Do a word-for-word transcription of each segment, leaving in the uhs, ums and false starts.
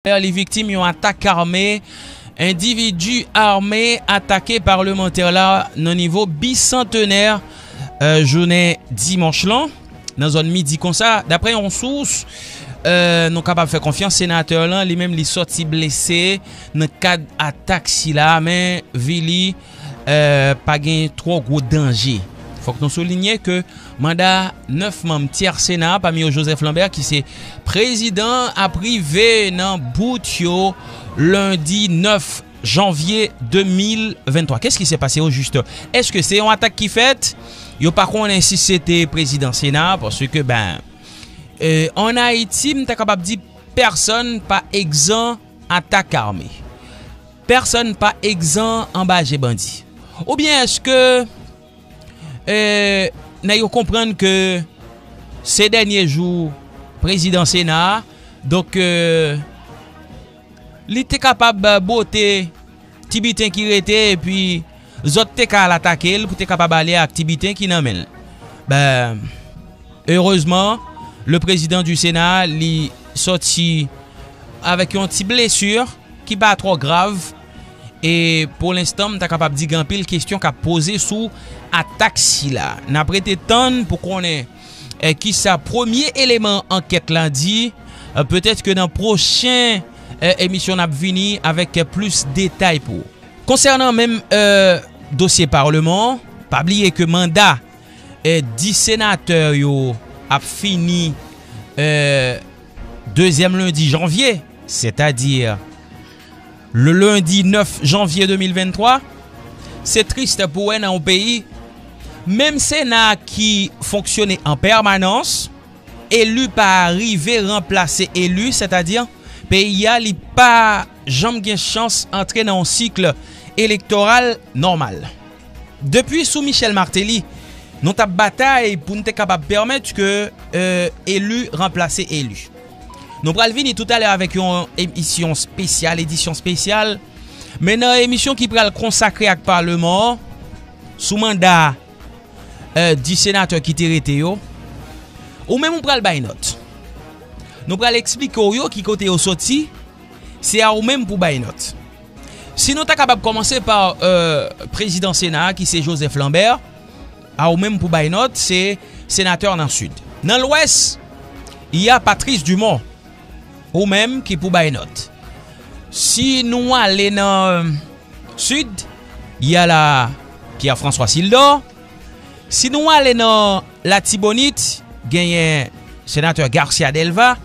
Li viktim yon atak ame. Endividi ame atake palmantè la nan nivo Bisantenè, euh, jounen dimanch lan, nan zòn midi konsa. Daprè yon sous, euh, nou kapab fè konfyans, senatè lan, li menm, li sòti blese nan kad atak sila, men vi li, euh, pa gen twò gwo danje. Fòk nou soulinye ke manda nèf manm tyè Sena, pami yo Joseph Lambert, ki se prezidan, ap rive nan bout yo lendi nèf janvye de mil venntwa. Qu'est-ce qui s'est passé au juste? Èske se yon atak ki fèt? Yo pa konnen si se te prezidan Sena, paske, ben, euh, ann Ayiti, m ta kapab di, pèsonn pa egzan atak ame. Pèsonn pa egzan anba je bandi. Oubyen èske, euh, nèg yo konprann ke se dènye jou prezidan Sena a, donk, euh, li te kapab bote ti biten ki rete, epi zòt te ka al atake l pou te kapab ale ak ti biten ki nan men l. Ben, erezman, le président du Sénat, li sòti avèk yon ti blesi ki pa twò grav. E pou lenstan, m ta kapab di gen anpil kesyon k ap poze sou atak sila. N ap rete tann pou konnen, eh, kisa premye eleman ankèt la di. Eh, petèt ke nan pwochen, eh, emisyon, n ap vini avèk plis detay pou ou. Konsènan menm, eh, dosye palman an, pa bliye ke manda, eh, dis senatè yo ap fini, eh, dezyèm lendi janvye, sètadi le lendi nèf janvye de mil venntwa. Se tris pou wè nan yon peyi, menm Sena ki fonksyone an pèmanans, eli pa rive ranplase eli, sètadi peyi a, li pa janm gen chans antre nan yon sik elektoral nòmal. Depi sou Michel Martelly, nou t ap batay pou n te kapab pèmèt ke, euh, eli ranplase eli. Nou pral vini toutalè avèk yon emisyon espesyal, edisyon espesyal. Men nan emisyon ki pral konsakre ak palman an, sou manda, euh, dis senatè ki te rete yo, ou menm ou pral bay nòt. Nou pral eksplike w yo ki kote yo soti, se a ou menm pou bay nòt. Si nou ta kapab kòmanse pa, euh, prezidan Sena a, ki se Joseph Lambert, a ou menm pou bay nòt, se senatè nan Sid. Nan Lwès, y a Patrice Dumont, ou menm ki pou bay nòt. Si nou ale nan, euh, Sid, y a la Pierre François Sildor. Si nou ale nan Latibonit, genyen senatè Garcia Delva,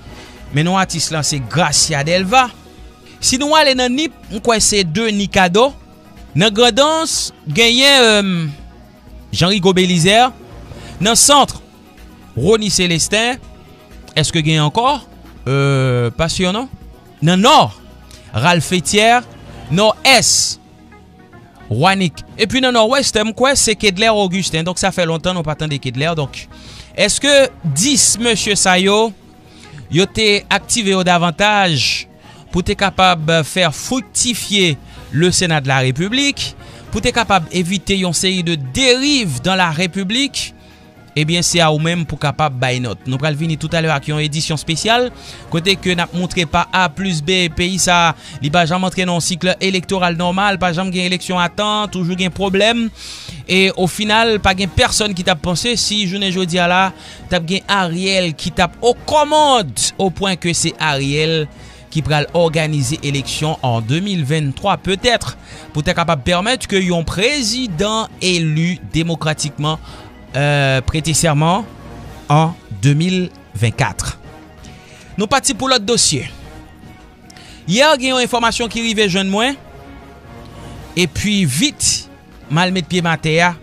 men non atis lan se Gracia Delva. Si nou ale nan Nip, m kwè se Denis Cadeau. Nan Grandans, genyen, euh, Jean Rigaud Belizaire. Nan Sant, Rony Célestin. Èske genyen ankò? Euh, pa si non. Nan Nò, Ralph Etier. Nòdès, Wanick. Epi nan Nòdwès, m kwè se Kedler Augustin. Donk, sa fè lontan nou pa tande Kedler. Donk, èske dis mesye sa yo, yo te aktive yo davantaj pou te kapab fè friktifye le Sénat de la République, pou te kapab evite yon seri de dérives dans la République? Ebyen, se a ou menm pou kapab bay nòt. Nou pral vini toutalè ak yon edisyon espesyal, kote ke n ap montre pa A plis B, peyi sa a, li pa janm antre nan yon sik elektoral nòmal, pa janm gen eleksyon a tan, toujou gen pwoblèm. E o final, pa gen pèsonn ki t ap panse si jounen jodi a la, t ap gen Ariel ki t ap o kòmand, o pwen ke se Ariel ki pral òganize eleksyon an de mil venntwa, petèt, pou te kapab pèmèt ke yon prezidan eli demokratikman, euh, prete sèman an de mil vennkat. Nou pati pou lòt dosye. Yè, gen yon enfòmasyon ki rive jwenn mwen, epi vit, m al met pye m atè a,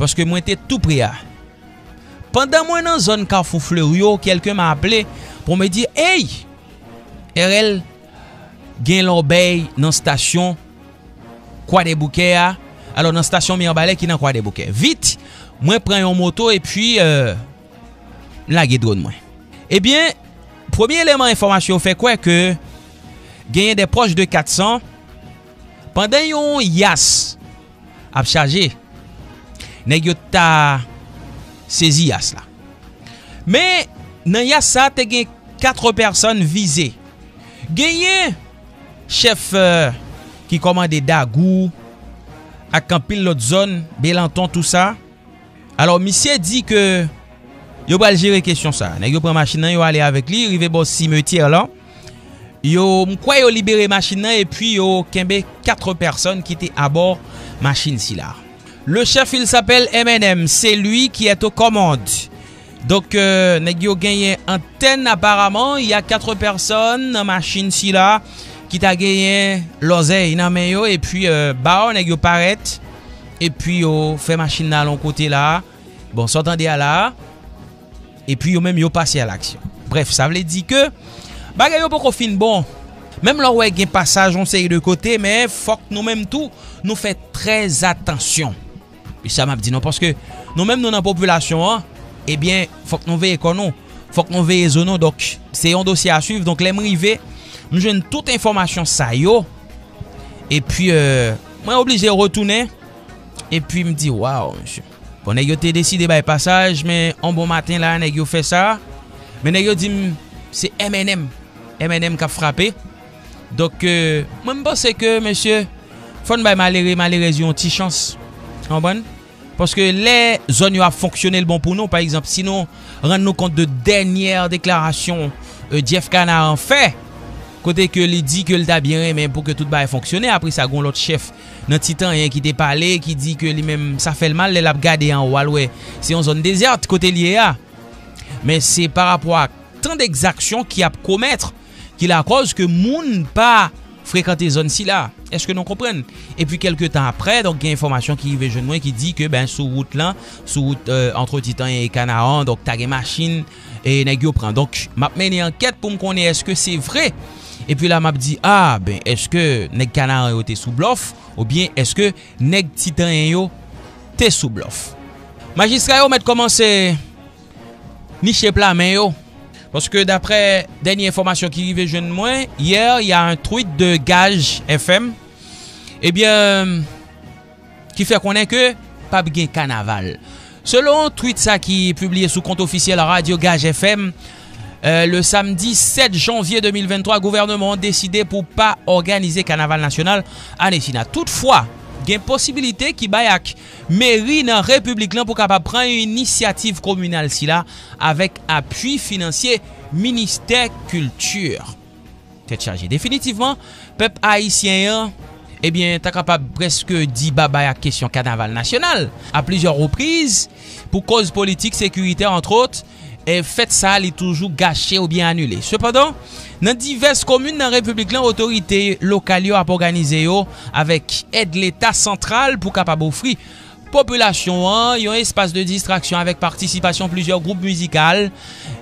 paske mwen te tou pre a. Pandan mwen nan zòn Kafou Fleurot, quelqu'un m'a appelé pour me dire, "Hey! R L, gen lòbèy nan stasyon Kwadèboukè a, alò nan stasyon Mibalè ki nan Kwadèboukè." Vit, mwen pran yon moto epi, euh, m lage dwòn mwen. Ebyen, premye eleman enfòmasyon yo fè kwè ke genyen de pwòch de kat san, pandan yon yas ap chaje, nèg yo ta sezi yas la. Men, nan yas sa, te gen kat pèsonn vize. Genyen chèf, euh, ki kòmande Dagou ak anpil lòt zòn, Belanton, tou sa. Alò, misye di ke yo pral jere kesyon sa. Nèg yo pran machin nan, yo ale avèk li, rive bò simetyè lan. Yo, m kwè yo libere machin nan epi yo kenbe kat pèsòn ki te abò machin sila. Le chef, il s'appelle M N M, c'est lui qui est aux commandes. Donk, euh, nèg yo genyen antèn aparaman, il y a quatre personnes nan machin sila ki ta genyen lòzèy nan men yo, epi, euh, baw nèg yo parèt, epi yo fè machin nan al yon kote la. Bon, sa w tande a la, epi yo menm yo pase a laksyon. Brèf, sa vle di ke bagay yo poko fin bon. Menm lè w wè gen pasaj yon seri de kote, men fòk nou menm tou, nou fè trè atansyon. E sa m ap di nou, paske nou menm nou nan popilasyon an, ebyen, fòk nou veye kò nou, fòk nou veye zo nou. Donk, se yon dosye a swiv. Donk, lè m rive, m jwenn tout enfòmasyon sa yo, epi, euh, mwen oblije retounen, epi m di, waw, mesye. Bon, nèg yo te deside bay pasaj, men yon bon maten la, nèg yo fè sa. Men nèg yo di m, se M N M, M N M k ap frape. Donk, euh, mwen, m panse ke, mesye, fò n bay malere, malerèz yo yon ti chans. Konprann? Paske lè zòn yo ap fonksyone l bon pou nou, pa egzanp, si nou rann nou kont de dènyè deklarasyon, euh, Jeff Canaran fè, kote ke li di ke l ta byen renmen pou ke tout bagay fonksyone, apre sa, gon lòt chèf nan Titanyen ki te pale, ki di ke li menm, sa fè l mal, lè l ap gade anwo a, l wè se yon zòn dezèt kote l ye a. Men se pa rapò a tan degzaksyon ki ap komèt ki lakòz ke moun pa frekante zòn sila. Èske nou konprann? Epi kèlke tan aprè, donk, gen enfòmasyon ki rive jwenn mwen ki di ke, ben, sou wout lan, sou wout, euh, ant Titanyen e Kanaran, donk, ta gen machin e nèg yo pran. Donk, m ap mennen ankèt pou m konnen èske se vre. Epi la, m ap di, a, ben, èske nèg Kanaran yo te sou blòf? Oubyen èske nèg Titanyen yo te sou blòf? Majistra yo mèt kòmanse niche pla men yo. Paske daprè dènye enfòmasyon ki rive jwenn mwen, hier, il y a un tweet de Gaj F M, ebyen, ki fè konnen ke p ap gen kanaval. Selon tweet sa ki pibliye sou kont ofisyèl Radyo Gaj F M, euh, le samedi sept janvier deux mille vingt-trois, gouvènman an deside pou pa òganize kanaval nasyonal ane sila. Toutfwa, gen posibilite ki bay ak meri nan repiblik lan pou kapab pran inisyativ kominal sila avèk apui finansye ministè kilti. Tèt chaje. Definitivman, pèp ayisyen an, ebyen, ta kapab prèske di babay ak kesyon kanaval nasyonal. A plizyè repriz, pou kòz politik, sekiritè, antrot, e fèt sa a, li toujou gache oubyen anile. Sepandan, nan divès komin nan repiblik lan, otorite lokal yo ap òganize yo avèk èd Leta santral pou kapab ofri popilasyon an yon espas de distraksyon avèk patisipasyon plizyè gwoup mizikal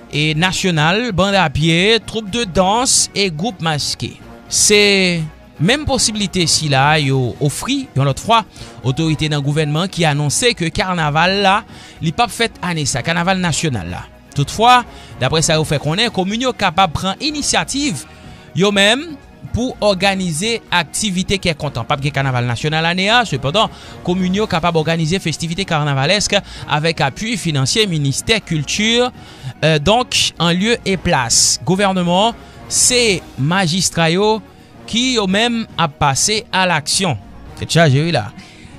e nasyonal, band a pye, twoup de dans e gwoup maske. Se menm posiblite sila a yo ofri yon lòt fwa otorite nan gouvènman ki anonse ke kanaval la, li p ap fèt ane sa, kanaval nasyonal la. Toutfwa, daprè sa yo fè konnen, komin yo kapab pran inisyativ yo menm pou òganize aktivite kè kontan. P ap gen kanaval nasyonal ane a, sepandan, komin yo kapab òganize festivite kanavalèsk avèk apui finansye ministè kilti. Euh, donk, an lye e plas gouvènman, se majistra yo ki yo menm ap pase a laksyon. Tèt chaje, wi, la.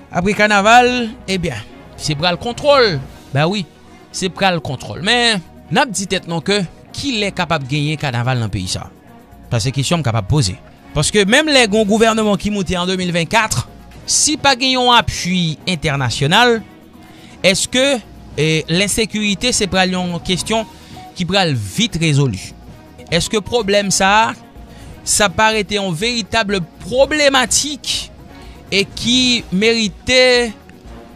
Apre kanaval, ebyen, se pral kontwòl. Ben wi, se pral kontwòl. Men, n ap di tèt nou ke kilè kapab genyen kanaval nan peyi sa? Sa se kesyon m kapab poze. Paske menm lè gon gouvènman ki moute an de mil vennkat, si pa gen yon apui entènasyonal, èske, e, lensekirite se pral yon kesyon ki pral vit rezoli? Èske pwoblèm sa a, sa pa rete yon veritab pwoblematik e ki merite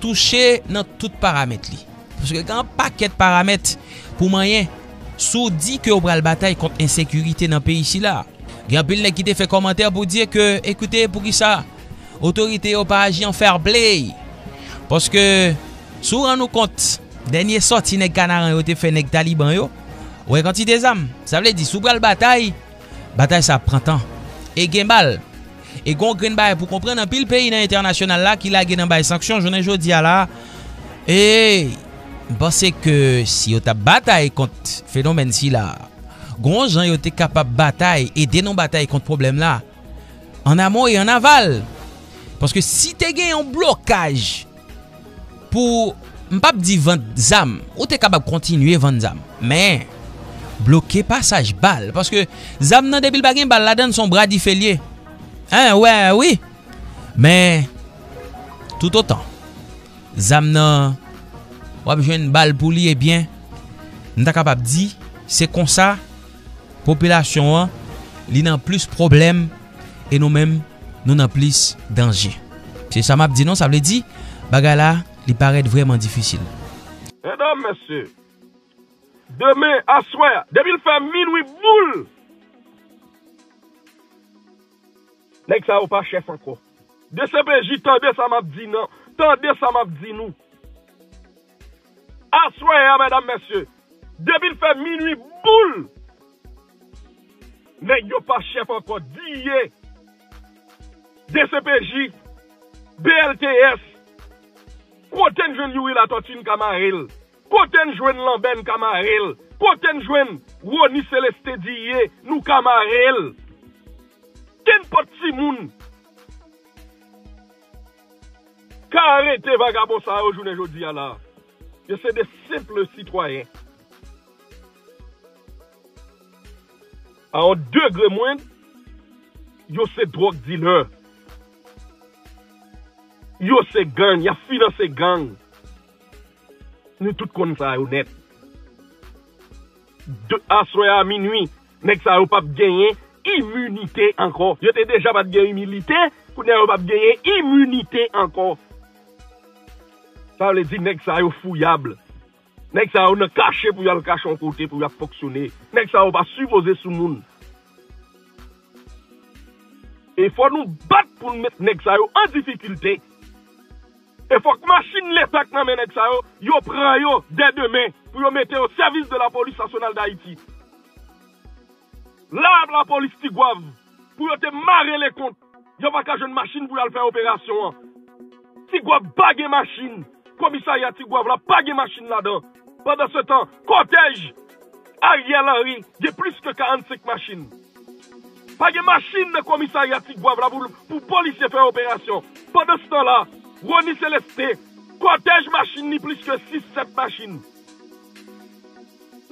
touche nan tout paramèt li? Paske gen yon pakèt paramèt pou manyen. Si w di ke w pral batay kont ensekirite nan peyi sila, gen anpil nèg ki te fè kòmantè pou di ke, ekoute, poukisa otorite yo pa aji an fair play? Paske, si w rann ou kont, dènye sòti nèg Kanaran yo te fè nèg Taliban yo, w wè kantite zam. Sa vle di, si w pral batay, batay sa ap pran tan. E gen bal. E gon grenn bagay pou konprann, anpil peyi nan entènasyonal la ki lage nan bay sanksyon jounen jodi a la. E m panse ke si yo t ap batay kont fenomèn sila, Gon jan yo te kapab batay, ede nou batay kont pwoblèm la, an amon e an aval. Paske si te gen yon blokaj pou, m p ap di vann zam, ou te kapab kontinye vann zam. Men, bloke pasaj bal. Paske zam nan, depi l pa gen bal ladan l, se yon bra dife l ye. Hein, wè, wi. Men, toutotan zam nan, w ap jwenn bal pou li, ebyen, m ta kapab di, se konsa, popilasyon an, li nan plis pwoblèm, e nou menm, nou nan plis danje. Se sa m ap di nou, sa vle di, bagay la, li parèt vrèman difisil. Medam, mesye, demen, aswè a, depi l fè minwi boul, nèg sa yo pa chèf ankò. D C P J, tande sa m ap di nan. Tande sa m ap di nou. Aswè a, medam, mesye, depi l fè minwi boul, nèg yo pa chèf ankò. D I E, D C P J, B L T S, kote n jwenn Youri Latortue n ka mare l? Kote n jwenn Lanbè n ka mare l? Kote n jwenn Rony Célestin D I E nou ka mare l? Kenpòt timoun ka arete vagabon sa yo jounen jodi a la. Yo se de senp sitwayen. A yon degre mwen, yo se dwòg dilè. Yo se gang, y ap finanse gang. Nou tout konn sa yo nèt. De, aswè a minwi, nèg sa yo p ap genyen iminite ankò. Yo te deja pa t gen imilite, kounye a yo p ap genyen iminite ankò. Sa vle di nèg sa yo fouyab. Nèg sa yo nan kache pou y al kache yon kote pou y ap fonksyone. Nèg sa yo pa sipoze sou moun. E fò nou bat pou n met nèg sa yo an difikilte. E fòk machin Leta k nan men nèg sa yo, yo pran yo dè demen pou yo mete yo sèvis de la Police Nationale d'Haïti. La, lapolis Tigwav, pou yo te mare lekont, yo pa ka jwenn machin pou y al fè operasyon an. Tigwav pa gen machin. Komisarya Tigwav la pa gen machin ladan. Pandansetan, kòtèj Ariel Henry gen plis ke karannsenk machin. Pa gen machin nan komisarya Tigwav la pou, pou polisye fè operasyon. Pandansetan la, Rony Célestin, kòtèj machin ni plis ke sis, sèt machin.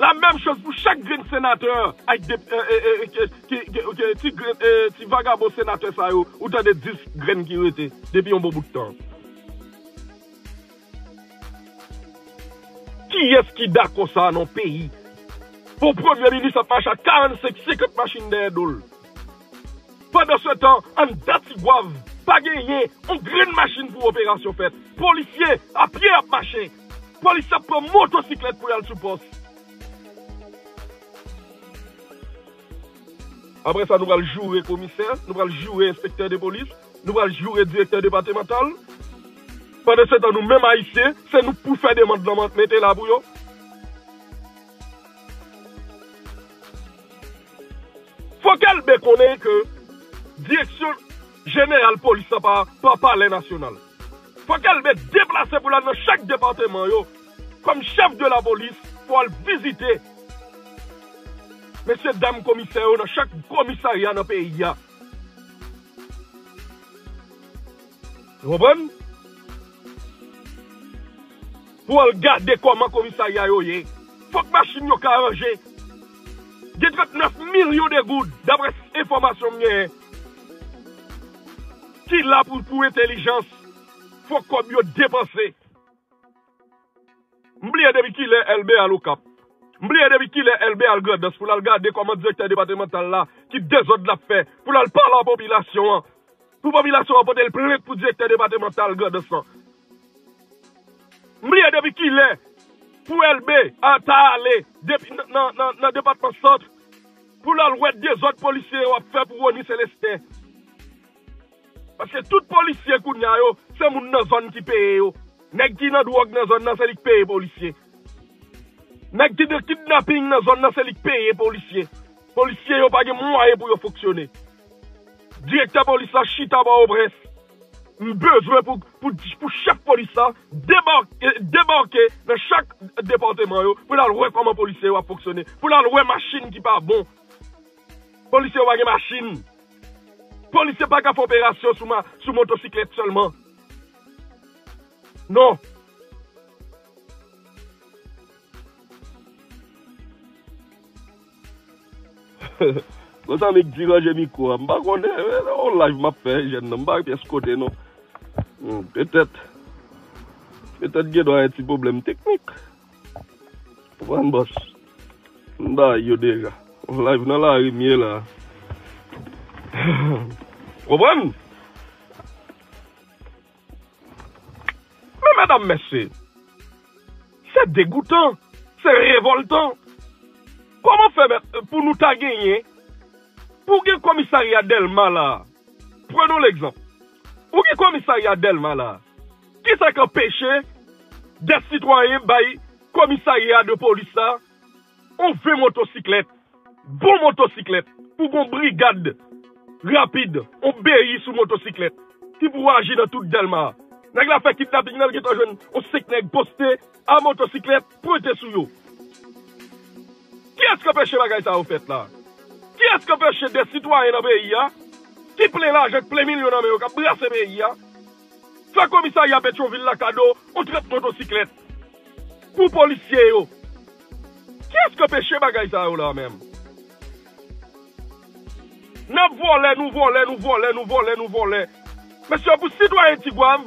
La menm choz pou chak grenn senatè ak de, e, e, e, ke, ke, ke, ke ti grenn, e, ti vagabon senatè sa yo, ou tande dis grenn ki rete depi yon bon bout tan. Kiyès ki dakò sa nan peyi? Pou premye minis ap mache ak karannsenk, senkant machin dèyè do l. Pandansetan, anndan Tigwav, pa genyen yon grenn machin pou operasyon fèt. Polisye a pye ap mache. Polisye ap pran motosiklèt pou y al sou pòs. Apre sa, nou pral joure komisè, nou pral joure enspektè de polis, nou pral joure direktè depatmantal. Pandansetan, nou menm Ayisyen, se nou k pou fè demann nan, mete la pou yo. Fòk Elbe konnen ke direksyon jeneral polis la pa, pa Palè Nasyonal. Fòk Elbe deplase pou l al nan chak depatman yo. Kòm chèf de lapolis, pou al vizite mesye dam komisè yo nan chak komisarya nan peyi a. Ou konprann? Pou al gade kòman komisarya yo ye. Fòk machin yo ka ranje. Gen trannèf milyon de goud, daprè enfòmasyon m genyen, ki la pou, pou entèlijans. Fòk kòb yo depanse. M bliye depi kilè Elbe al Okap. M bliye depi kilè Elbe al Grandans pou l al gade kòman direktè depatmantal la, ki dezòd l ap fè, pou l al pale a popilasyon an. Pou popilasyon an pote l plent pou direktè depatmantal Grandans lan. M bliye depi kilè pou Elbe a ta ale depi nan, nan, nan, nan depatman Sant pou l al wè dezòd polisye yo ap fè pou Rony Célestin. Paske tout polisye kounye a yo, se moun nan zòn ki peye yo. Nèg ki nan dwòg nan zòn nan, se li k peye polisye. Nèg ki nan kidnaping nan zòn nan, se li k peye polisye. Polisye yo pa gen mwayen pou yo fonksyone. Direktè polis la chita Pòtoprens. M bezwen pou, pou, pou chèf polis la debake, debake nan chak depatman yo, pou l al wè kòman polisye yo ap fonksyone, pou l al wè machin ki pa bon. Polisye yo pa gen machin. Polisye pa ka fè operasyon sou, ma, sou motosiklèt sèlman. Non. Gon zanmi k di ranje mikwo a. M pa konnen, e, on live m ap fè, jèn nan. M pa pyès kote, non. Hmm, petèt, petèt gen dwa yon ti pwoblèm teknik. Konprann, bòs? M bay yo deja. On live nan lari m ye la. Konprann? Men medam, mesye, se degoutan, se revòltan. Kòman fè, mèt, pou nou ta genyen, pou gen komisarya Dèlma la? Prenons l'exemple. Ou gen komisarya Dèlma la. Kisa k anpeche de sitwayen bay komisarya de polis la on ven motosiklèt, bon motosiklèt, pou gon brigad rapid, on B I sou motosiklèt, ki pou aji nan tout Dèlma a. Nèg la fè kidnaping nan, l gentan jwenn on senk nèg poste a motosiklèt, pwente sou yo. Kiyès k anpeche bagay sa yo fèt la? Kiyès k anpeche de sitwayen nan peyi a, ki plen lajan, k plen milyon nan men yo, k ap brase peyi a, fè komisarya Petyonvil la kado on trant motosiklèt pou polisye yo? Kiyès k anpeche bagay sa yo la menm? N ap vòlè, nou vòlè, nou vòlè, nou vòlè, nou vòlè. Mesye, pou sitwayen Tigwav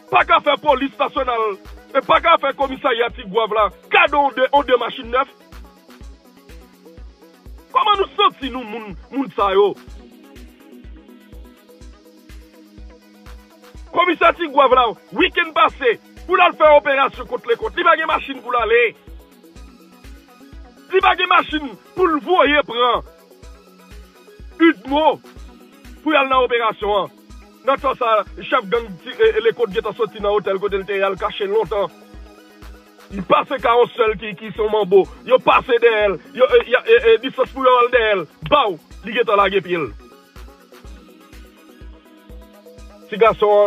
pa ka fè polis nasyonal, e pa ka fè komisarya Tigwav la kado on de, on de machin nèf? Kòman nou santi nou, moun, moun sa yo? Komisè Tigwav la, wikenn pase, pou l al fè operasyon kont Lekòt, li pa gen machin pou l ale. Li pa gen machin pou l voye pran Udmo pou y al nan operasyon an. Nan tan sa, chèf gang ti, e, e, Lekòt gentan soti nan otèl kote l te ye al kache lontan. Li pase ka on sèl ki, ki se on manbo. Yo pase dèyè l. Yo, e, y a, e, e, distans pou yo al dèyè l. Baw! Li gentan lage pye l. Ti gason an,